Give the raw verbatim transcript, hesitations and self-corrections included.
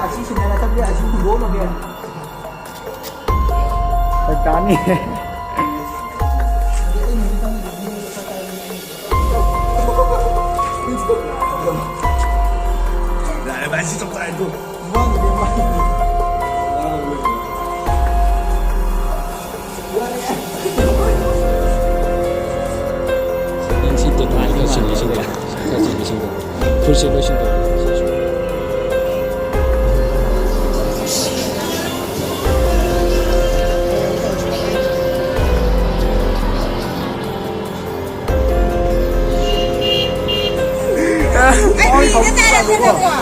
ꯑꯁꯤ ꯁꯤꯟꯅꯔ ꯆꯠꯂꯦ, ꯑꯁꯤ ꯍꯨꯟꯗꯣꯛꯑꯝꯃꯒꯦ꯫ ꯍꯣꯏ, ꯀꯥꯅꯤ꯫ ꯌꯥꯔꯦ ꯚꯥꯏ, ꯁꯤ ꯆꯞ ꯆꯥꯔꯦ, ꯑꯗꯨ꯫ ꯅꯪ ꯁꯤ ꯇꯦꯇꯨ ꯈꯔ ꯆꯤꯡꯉꯦ, ꯁꯤꯡꯗꯣ꯫ ꯈꯔ ꯆꯤꯡꯉꯦ, ꯁꯤꯡꯗꯣ꯫ ꯐꯨꯔꯤꯠꯁꯦ ꯂꯣꯏ ꯁꯤꯡꯗꯣ꯫ ꯑꯩ ꯐꯤꯗ ꯇꯥꯔꯛꯇꯅꯀꯣ꯫